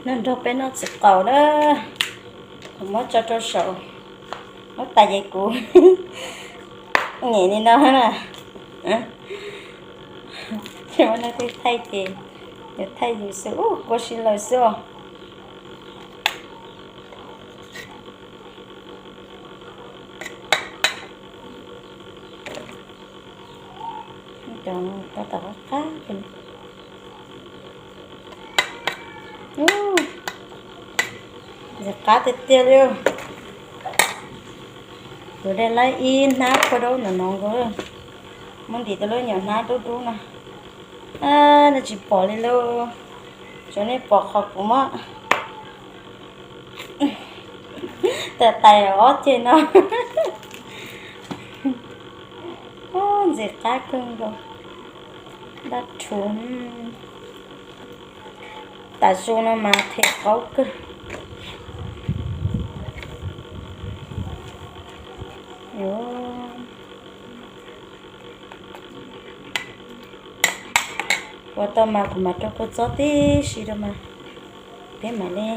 Nrog nrog peb noj txiv qaub na, kuv muab tso rau saum, muab tas ces kuv nyem li no na. Tsis muaj neeg twg thaij ces yuav thaij yus xwb, ua si lawm xwb os. Cov no tab tom qab qab. Ntxim qab tiag tiag li. Kuv de lawv ib hnab kua daub no no nkaus, muab ntim tau lub nyuam hnab dub dub no. Nej tsis pom li lauj, tsuas nej pom qhov kuv muab tais tais ob ceg no. Ntxim qab kawg nkaus, dab rhuv. Tam su no mas qhia qaub kawg. Ua tau mas kuv mam rau kua txob tib si rau mas peb mam li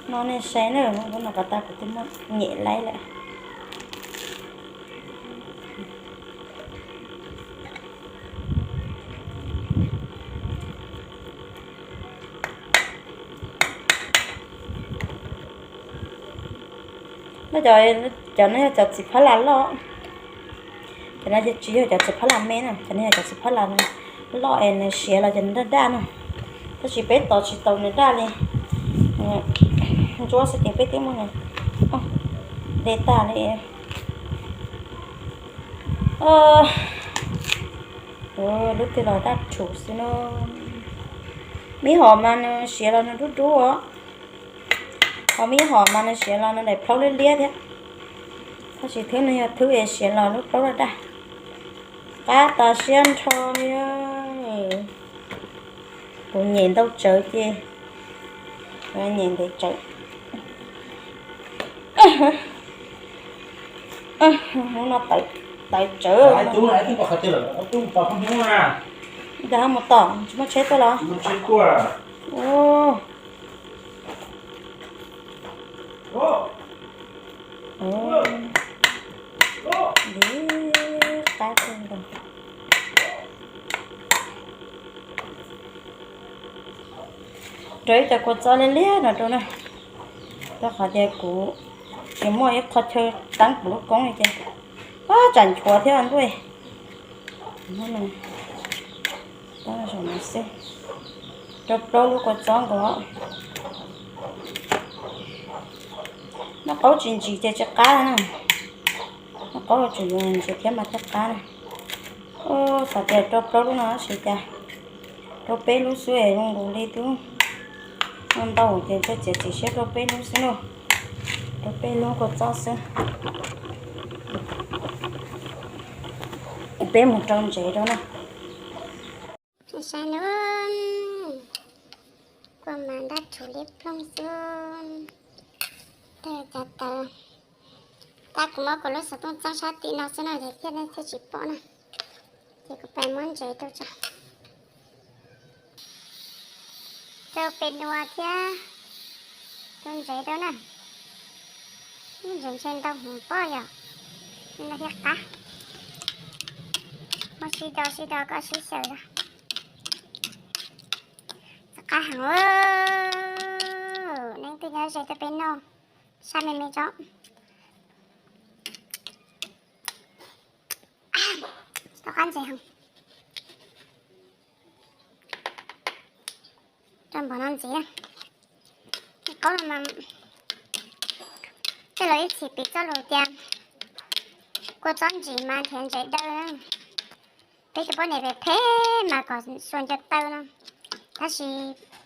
noj nej saib na. Lub no qhov tas kuv twb muab nyem laib lawm. Cov no yog cov txiv phab las loj, cov no tsis yog cov txiv phab las me na, cov no yog cov txiv phab las loj es nws siav los ces nws daj daj no. Tab sis peb tos tsis tau nws daj li, ntsuab xwb ces peb twb muab nws de tag li. Lub twg los daj rhuv xwb no. Me hom mas nws siav los nws dub dub os, ho me hom mas nws siav los nws daim plaub liab liab thiab. Tab sis thwb no yog thwb es siav los lub plaub daj daj. Qab tas siab nrho li. Kuv nyem ntau tsawv ces, nyem ntev tsawv. Hnub no tawv tsawv. Ntag, mus tom tsis muaj tsheb tuaj los? Ntxim qab kawg nkaus. Rau ib co kua txob liab liab no rau na, rau qhov tias kuv tsis muaj ib qho chaw teeb kuv lub koob li ces, tsam nchuav thiab ntuj. Rau plaub lub kua txob nkaus. Noj qaub tsis ntsim ces tsis qab na. Noj qaub tsuas yuav ntsim thiab mas thiaj qab na. Xav tias rau plaub lub no tab sis cas rau peb lub xwb es zoo nkaus li twb ntau ces ntshai txiav txim siab rau peb lub xwb no. Rau peb lub kua txob xwb. Peb mus rau ntsev rau na. Saib no, kua mas daj rhuv liab ploog xwb. Tawg cas tawg. Tab kuv muab kuv lub xov tooj txeeb sab tim no xwb no ces thiaj nej thiaj tsis pom na. Ces kuv pais muab ntsev rau tso. Rau pem nuav thiab, rau ntsev rau na. Ntsev ntshe ntau heev pob yom, no thiaj qab. Muab sib do sib do koj sib xyaw os. Qab heev. Neeg twg nyob ze tuaj peb noj, sab me me tso. Tau qab ntsev heev. Rau npaum no ntxiv na. Qaub no mas, tej laus ib txhis piv txoj lus tias kua txob ntsim mas nrhiav ntsev daw. Peb cov poj niam phem phem mas kom xuas nco taw no, tab sis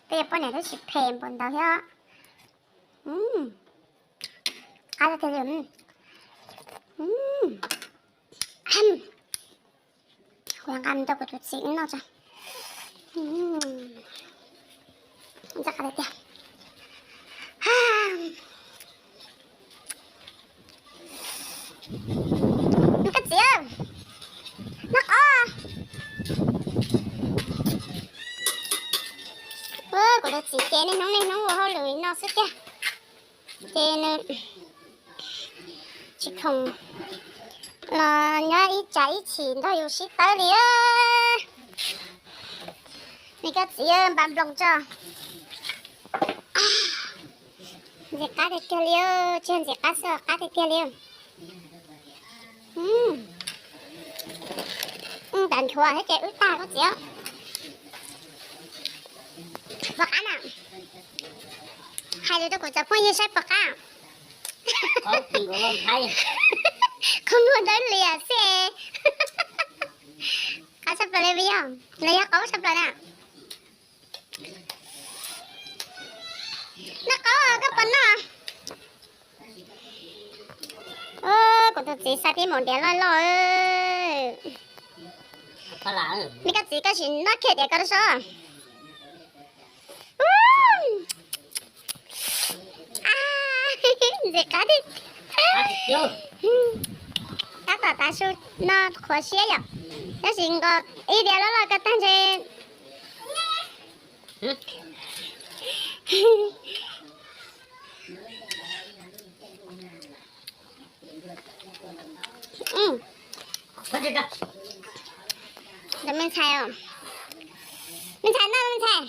peb cov poj niam twb tsis phem npaum ntawd thiab. Qab tiag tiag li. Kuv nqa mus rau kuv tus txiv wb noj tso. Ntxim qab tiag tiag. Koj txiv, noj qaub. Kuv tus txiv Ces niaj hnub niaj hnub ua hauj lwm no xwb tiag, ces nws tsis khoom los nyob ib tsam ib chim nrog yus sib tawb li. Nws koj txiv npam nploos tso. Ntxim qab tiag tiag li, tsis yog ntxim qab xwb, qab tiag tiag li. Tab nchuav thiab ces wb tag koj txiv. Puas qab na? Hais lus rau kuv cov phooj ywg saib puas qab. Qhov muag dawb lias xwb. Qab tshaj plaws li yog, los yog qaub tshaj plaws na. Noj qaub koj puas noj? Kuv tus txiv xa tib maum diav loj loj. Me koj txiv koj sim noj kiag diav ko rau sob. Ntxim qab tiag. Tab tom tav su no qhuav siab yom. Tab sis nkaus ib diav loj loj ko tag ntshe. Me ntxhais, me ntxhais noj, me ntxhais.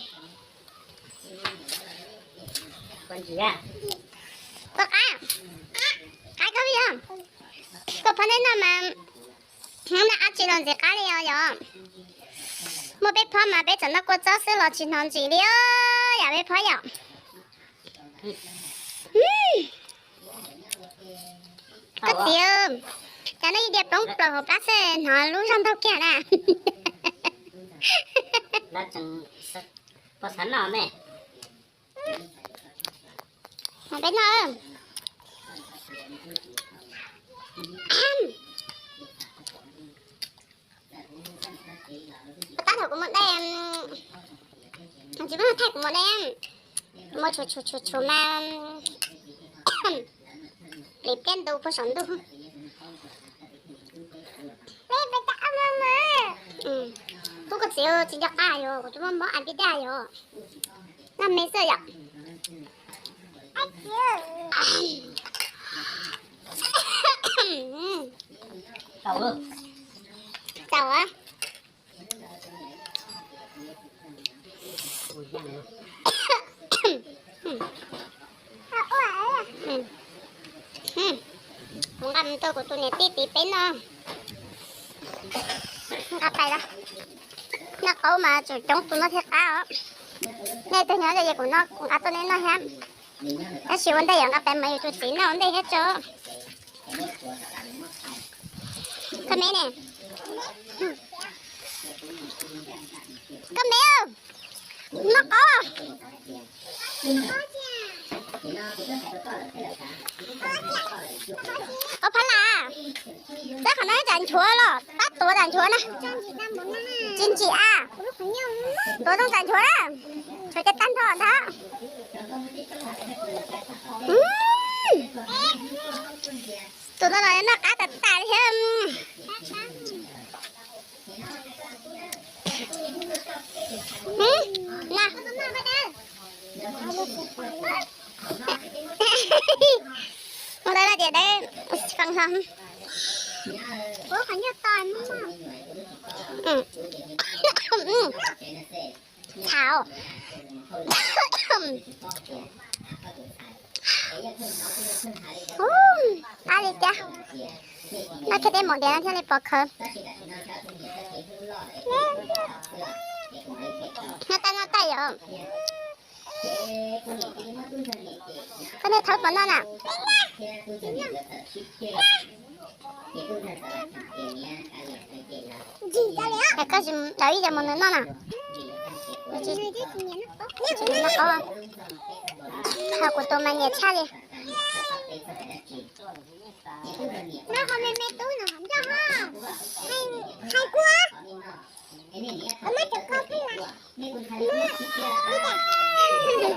Puas qab? Qab kawg li yog. Koj phob ntej noj mas hnub no ab tsi los ntxim qab li os yom. Muaj peb phob mas peb txawm noj kua txob xwb los tsis hnov ntsim li os yom peb phob yom. Koj txiv, cov nej ib diav poob plaws hauv plab xwb hnov lub zog ntaug kiag na. Peb noj. Tab thaum kuv mus dej, tsis muaj thaij kuv mus dej, kuv mus tshuav tshuav tshuav tshuav mas plis pliab ntu puag saum ntuj. Kuv koj txiv tsis nco qab yog kuv tsis muaj mob a pib daj yog noj me xwb yom. Tau. Kuv nqa mus rau kuv tus niam tij tim peb noj. Nqa pais lawm. Noj qaub mas tsum coob tus noj thiaj qab os. Nej twg nyob ces kuv nqa tuaj nej noj thiab. Tab sis ua ntej yuav nqa pais mas yus tus txiv noj ua ntej thiab tso. Koj me ne, koj me, noj qaub. Qaub phab las, txawb qhov no tsam nchuav los pab tuav tsam nchuav na. Tsis ntsim a, tuav zoo tsam nchuav na. Nchuav ces tag nrho ntag. Tus no los noj qab tas tas li thiab. Na, mus dawb tias dawb fees hlo. Thaum qab li tiag, noj kiag tej maum diav no thiaj li pom khawv. Noj tais noj tais yom. Koj niag thawb puas noj na? Es koj tsis daws ib yam mus nws noj na? Tsis noj qaub. Ho kuv tus mas nyiam tshaj li.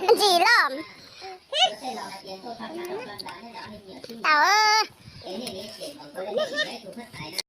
Ntsim los. Tau.